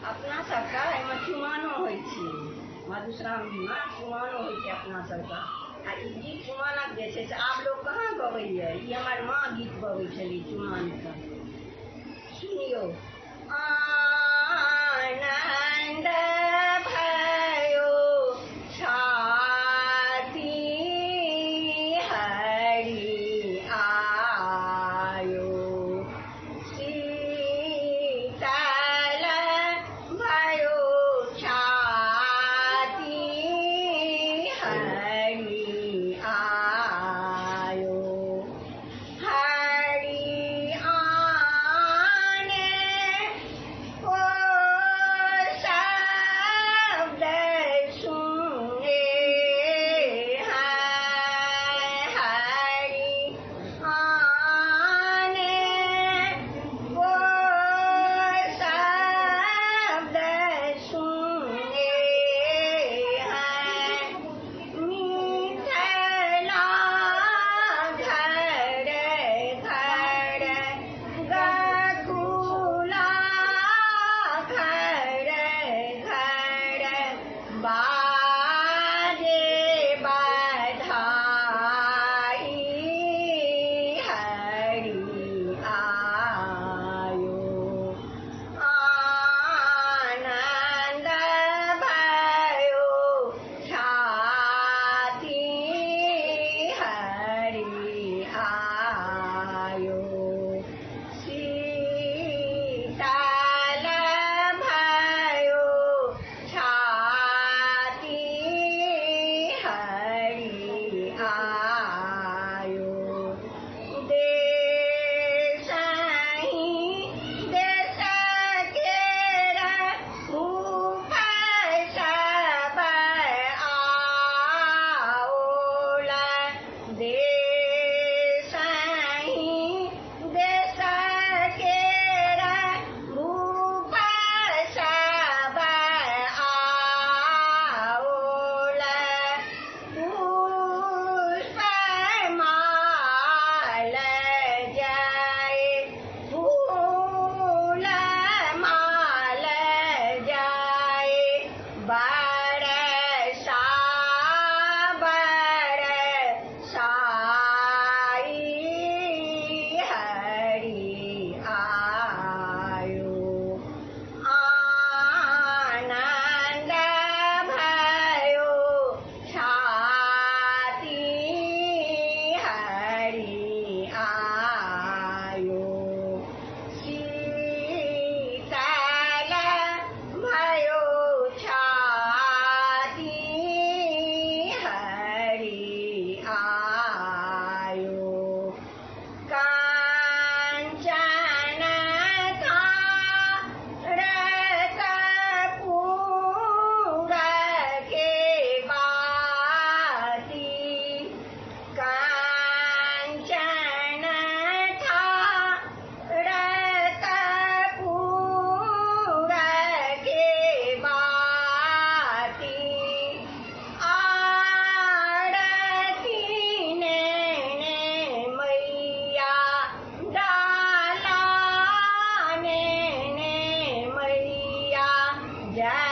अपना सबके एहिमे चुमानो होइ छै, मधुश्रावणीमे चुमानो होइ छै अपना सबके। आ ई गीत चुमानक जे छै से आब लोक कहाँ गबैया, ई हमर माँ गीत गबै छलै चुमानके। सुनियौ। आनन्द भयो छाती हरि आयो, शीतल भयो छाती हरि आयो, हरि आने को शब्द सुने हैं, हरि आने को शब्द सुने हैं, मिथिला घर घर गकुला घर घर बाजे बधाई हरि आयो, आनंद भयो छाती हरि आयो, शीतल भयो छाती हरि आयो, देशहि देश केर भूप सब आओल, देशहि देश केर भूप सब आओल, पुष्प माल जाय फूल माल जाय, बरसा बरसाई हरि आयो, आनंद भयो छाती हरि आयो, शीतल भयो छाती हरि आयो, कांचन थार कपूर के बाती, कांचन थार कपूर के बाती, आरती नैने मैया डाला नैने मैया जय।